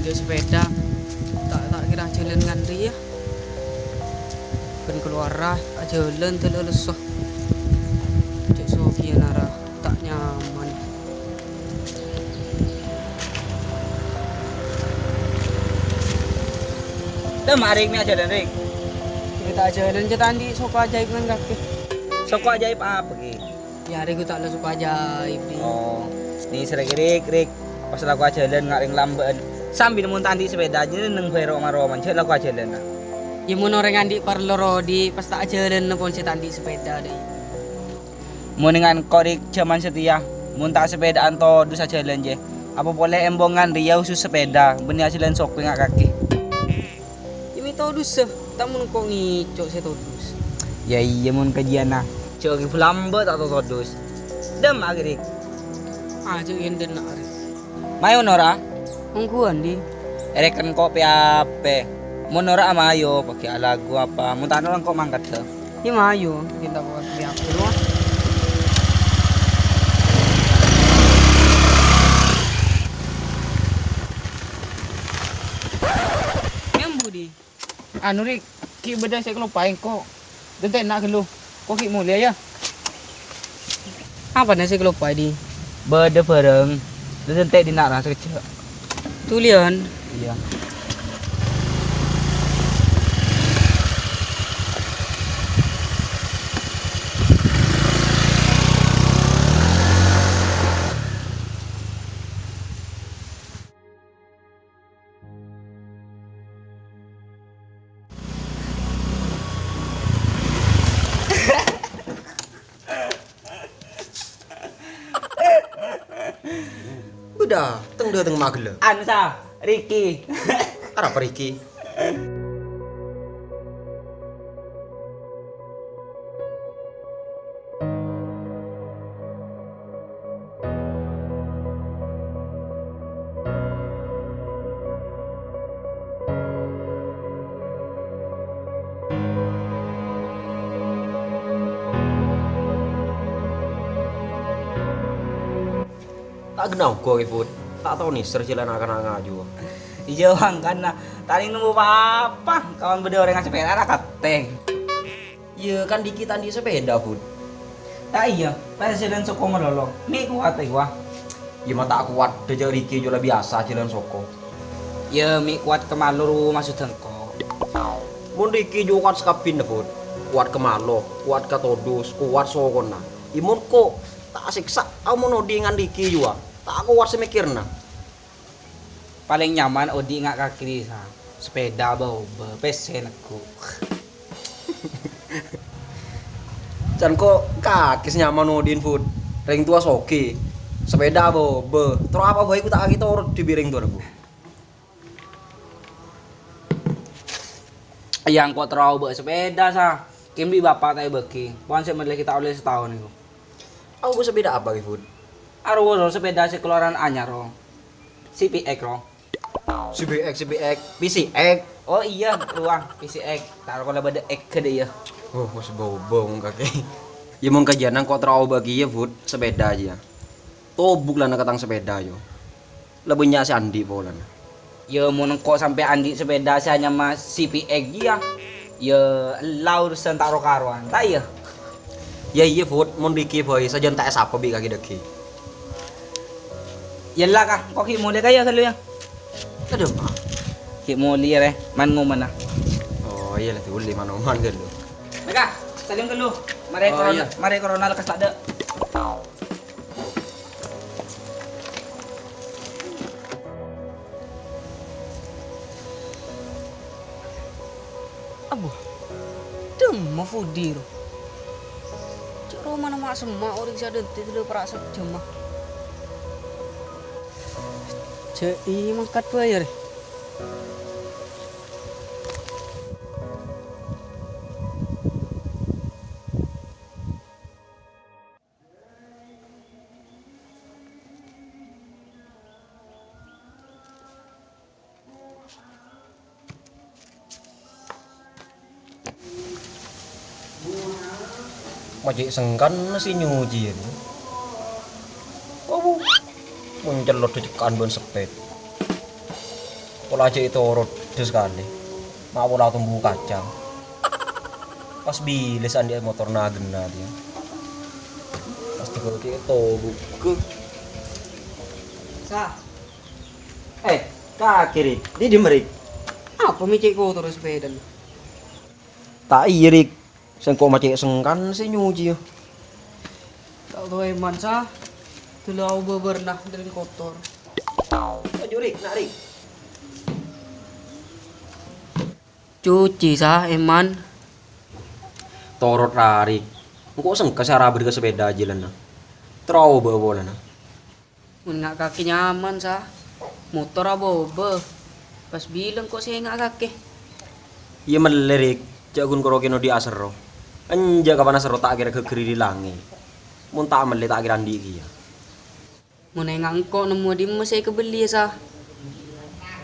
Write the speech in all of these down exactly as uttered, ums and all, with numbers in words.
Iyâ, sepèda. Ta', ta' kèra ajhâlân ngan rèya. Bân kalowara ajhâlân dâlâ lesso. Cè' sogiyân ara ta' nyaman. Dâ' emma', Rik, mè' ajhâlân, Rik? Iyâ, ta' ajhâlân, cè' ta' andi' soko ajaib ngan kakè. Soko ajaib apa, Ki? Iyâ, Rik, ta' la soko ajaib, Rik. Oh, nèser, Rik, Rik. Pas lako ajhâlân nga' rèng lambâ'ân. Sambi mon ta' andi' sepèda, jhâ' neng bhâi ro'-maro'an, jhâ' lako ajhâlân, ah. Iyâ, mon orèng andi' parlo rodi, pas ta' ajhâlân pon sè ta' andi' sepèda, dâi. Mon ngan ko' Rik jhâman satèya, mon ta' sepèda'an todus ajhâlân, jè. Apa polè embongan rèya usus sepèda, bânnè ajhâlân soko nga' kakè. Iyâ, mè' todus, sè. Ta' mon ko' ngèco' sè todus. Iyâ, iyâ, mon kajiyâna. Jhâ' ghi' lambâ' ta' todus. Dâ' emma', Rik. Ah, jhâ' ghândhâna, Rik. Mayu, Nora. Ongghuwân, Di. Èrèken ko' pè-apè. Mon Nora mayu, paghi' alagu apa. Mon ta' Nora ko' mangkat, sè. Iyâ, mayu. Minta ko' pè-apè, rowa. Nyambu, Di. Anu, Rik, ghi' bâdâ sè èkaloppaè engko'. Dântè' enna' ghâllu. Ko' ghi' molèya, yâ. Apana sè èkaloppaè, Di? Bâdâ bhârâng. Dântè' dinna' ra sakejjhâ'. Tuliyân. Iyâ. Bâdâ, teng-dâteng magella. Ansa, Riki. Arapa Riki? Ta' ghenna ongghu, Fut. Ta' tao nèser jhâlân na'-kana' ngaju. Iyâ, mangkana. Ta' nemmo pa-apa. Kawan bâdâ orèng sepèda ra katèng. Iyâ, kan Diki ta' andi' sepèda, Fut. Ta' iyâ, pas jhâlân soko malolo. Mè' kowat, èwa. Iyâ, ma' ta' kowat, dâjâ Riki jhâ' la biyasa jhâlân soko. Iyâ, mè' kowat ka malo ro maksodda engko'. Mon Riki jhâ' kowat sakabbhinna, Fut. Kowat ka malo, kowat ka todus, kowat sokona. Iyâ, mon ko' ta' sèksa, a mon odi' ngan Riki jhâ'. Ta' kowat sè mèkkèrna. Palèng nyaman odi' nga' kakè, Sa. Sepèda bâ-obâ, pèssè neggu'. Can ko' kakè sè nyaman odi'in, Fut. Rèng towa soghi. Sepèda bâ-obâ. Terro apa bhâi ko' ta' kakè torot dhibi' rèng towa, Bu. Iyâ, engko' terro abâ' sepèda, Sa. Kèng bi' bapa' ta' èbâghi. Pon sè mellè ghi' ta' ollè sataon, èko. Abâ' sepèda apa, Fut? Arowa, ro, sepèda sè kalowaran anyar, ro. C P X, ro. C B X, C B X, P C X. Oh iyâ, rowa, P C X. Ta' ro la bâdâ X ghâdâ, iyâ. Oh, wes bau-bau kakè. Iyâ, mon kajiyâna ko' terro abâ' kèya, Fut, sepèda jiyâ. Tobuk la na' katang sepèda, yo. La bânnya' sè andi' polana. Yâ, mon engko' sampè' andi' sepèda sè anyama C P X ghiyâ, yâ, ella urusan ta' ro-karowan, ta' iyâ? Yâ, iyâ, Fut, mon dhiki bhâi sajân ta' èsapa bi' kakè dhâggi'. Yâ, ella, Ka, engko' ghi' molè, Ka, yâ, ghâllu, yâ. Adâ, Ma'. Ghi' molè, yâ, rè, man-ngomanna. Oh, iyâ, la, dhuli man-ngoman ghâllu. Ka, salèm ghâllu. Marè Oh, corona, iyâ. Marè corona lekkas ta' adâ'. Abbo, dâmma Fudi, ro? Cè' romana ma' semma' orèng sè adântè' dâlâ para' sajjhemma. Cè' iyâ mangkat bhâi, rè. Ma' cè' sengkanna sè nyuciyân. Awu, mon cellot dâ' cekkaan bân seppèt. Pola jhâ' ètorot dhâ' sakalè. Ma' pola tombu kacang. Pas bilâ sè andi' motor nagenna, yâ. Pas dikocè' tobu. Sa. Eh, kakè, Rik. Didimma, Rik? Apa mè' cè' kotor sepedana? Ta' iyâ, Rik. Sèngko' ma' cè' sengkan sè nyuciyâ. Ta' tao, Èman, Sa. Dulâ aobâ bârna dâri kotor. Ayo, Rik, na', Rik. Cuci, Sa, Èman. Torot ra, Rik. Engko' sengka sè arabâ ka sepeda ajhâlanna. Terro aobâ polana. Mon nga' kakè nyaman, Sa. Motor aobâ. Pas bilâ engko' sè nga' kakè. Iyâ mellè, Rik. Jhâ' ghun koro kèno dhi' aserro. Enjâ' kapan aserro ta' kèra ghâghâri dhi' langngè'. Mon ta' mellè ta' kèra andi' kèya. Mon enga' engko' nemmo dimma sè èkabelli, Sa.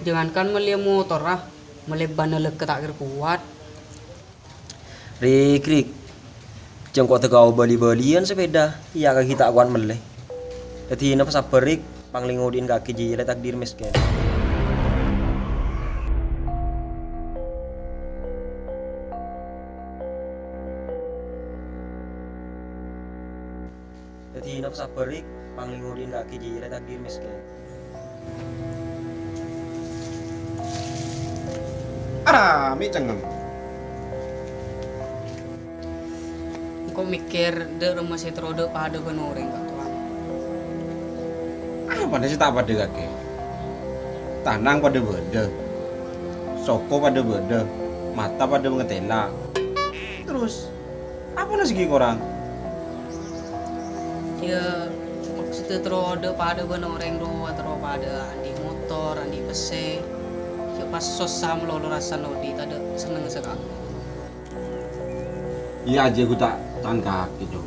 Jangankan mellèya motorra, mellè bânna lekka ta' kèra kowat. Rik, Rik. Jhâ' engko' tèkao bâli-bâliyân sepeda, iyâ kakè ta' kowat mellè. Dhâddhi napa sabbhâr, Rik, panglèngodhi'in kakè jiyâ lè takdir mèskèn. Dhâddhi napa sabbhâr, Rik, panglèngodhi'in kakè jiyâ lè takdir mèskèn. Ara, mè' cengngem. Engko' mèkkèr dâ' remma sè terro dâ' padâ bân orèng, Ka' Towan. Apana sè ta' padâ kakè? Tanang padâ bâdâ. Soko padâ bâdâ. Mata padâ ngatela'. Terros, apana sè ghi' korang? Yâ, maksodda terro dâ' padâ bân orèng rowa, terro padâ andi' motor, andi' pèssè. Yâ, pas sossa malolo rassana odi', tadâ' sennengnga sakalè. Iyâ, jiyâ ghu ta' tangkak, gitu.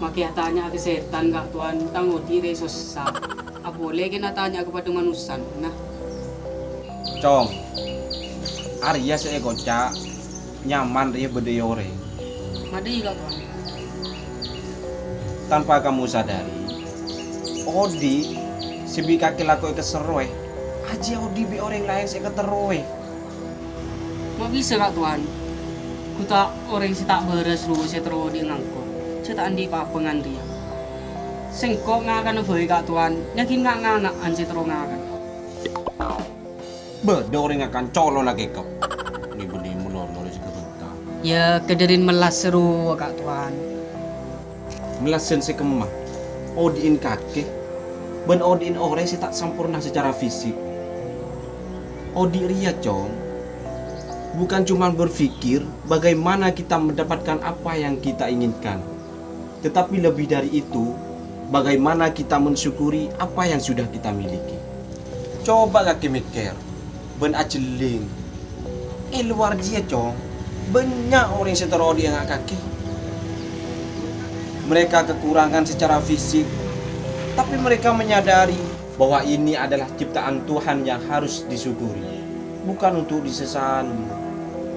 Makè atanya'a ka sètan, Ka' Towan, tang odi' rè sossa. Apolè kèng atanya'a ka padâ manossana. Cong, arèya sè èkoca' nyaman rèya bâdâ è orèng. Madhi, Ka' Towan. Tanpa kamu sadari, odi' sè bi' kakè lakoè kaserrowè, ajiyâ odi' bi' orèng laèn sè èkaterrowè. Ma' bisa, Ka' Towan. Ghu ta' orèng sè ta' bârâs rowa sè terro odi' ngangkor, jhâ' ta' andi' pa-apa ngan rèya. Sèngko' ngakana bhâi, Ka' Towan, nyaghin nga'-ngana'an sè terro ngakana. Bâdâ orèng ngakan colo la kèkep. Ni-bâni malolo sè kabânta. Yâ, kadhârin mellas rowa, Ka' Towan. Mellasan sè kemma, odi'in kakè, bân odi'in orèng sè ta' samporna secara fisik. Odi' rèya, Cong, bukan cuma berpikir bagaimana kita mendapatkan apa yang kita inginkan, tetapi lebih dari itu, bagaimana kita mensyukuri apa yang sudah kita miliki. Coba kakè mèkkèr bân ajhelling. È lowar jiyâ, Cong, bânnya' orèng sè terro odi' enga' kakè. Mereka kekurangan secara fisik, tapi mereka menyadari bahwa ini adalah ciptaan Tuhan yang harus disyukuri, bukan untuk disesali.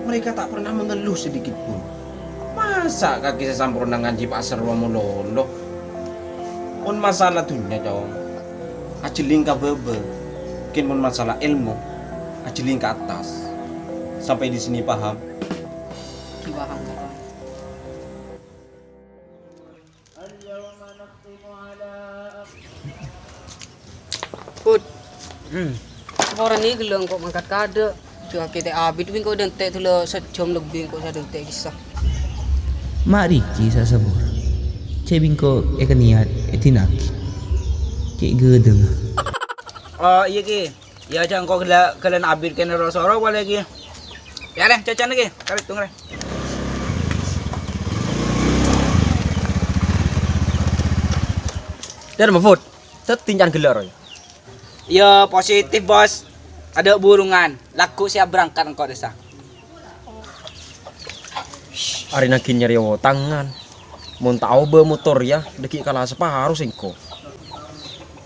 Mereka tak pernah mengeluh sedikit pun. Masa' kakè sè samporna ngajhi pas aserrowa malolo? Mon masalah dhunnya, Cong, ajhelling ka bâbâ. Kèng mon masalah èlmo, ajhelling ka attas. Sampai di sini paham? Ghi paham, Ka'. Put. Hmm. Saporana ghellâ' engko' mangkat kaadâ'. Jhuwâghi tè' abit bi' engko' dânte' dulâ sajjhâm lebbi engko' sadânte' kissa. Ma' rèki sasabbhur. Cè' bi' engko' èkaniyat èdina'aghi. Cè' ghâdhângnga. Oh, iyâ, Ki. Iyâ, jhâ' engko' ghellâ', ghellâ' abit kènè ro-soro polè, Ki. Yâ, lè, cacana, Ki. Karè tunggu, lè. Dâr, Mahfud. Dâddhi can ghellâ' rowa, yâ? Iyâ, positif, Bos. Adâ' burungan. Lagghu' sè aberangkat engko' dissa. Arèna ghi' nyarè otangan. Mon ta' obâ motor, yâ, dâgghi' kala saparo sèngko'.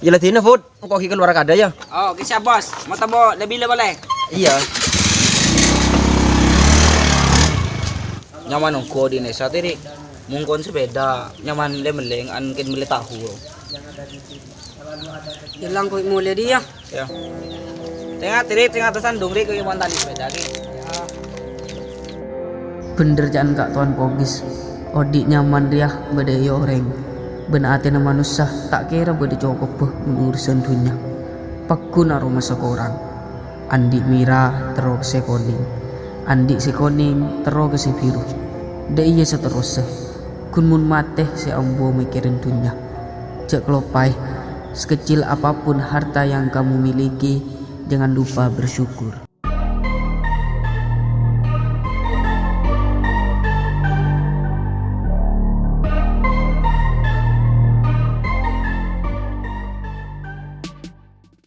Yâ, la dina, Fud. Engko' ghi' kalowar kaadâ', yâ. Oh, kissa, Bos. Mata, Bo, la bilâ polè? Iyâ. Nyaman ongghu dhi' nèsa, Tiri. Mongkon sepeda, nyaman lè-mellè, engko' mellè tahu. Yâ, langkong molè dhi', yâ. Yâ. Sènga' diri, sènga' tosan dongri kaya mon tali sepeda ki. Bhender ca'na Ka' Towan Pogis, odi' nyaman rèya bâdâ è orèng, bân atèna manossa ta' kèra bâdâ cokobbhâ mon urusan dhunnya. Paggun aromasa korang. Andi' mèra terro ka sè konèng, andi' sè konèng terro ka sè bhiru. Dâ' iyâ saterrossa, ghun mon matè sè ambu mèkkèrè dhunnya. Jhâ' kaloppaè, sekecil apapun harta yang kamu miliki, jangan lupa bersyukur.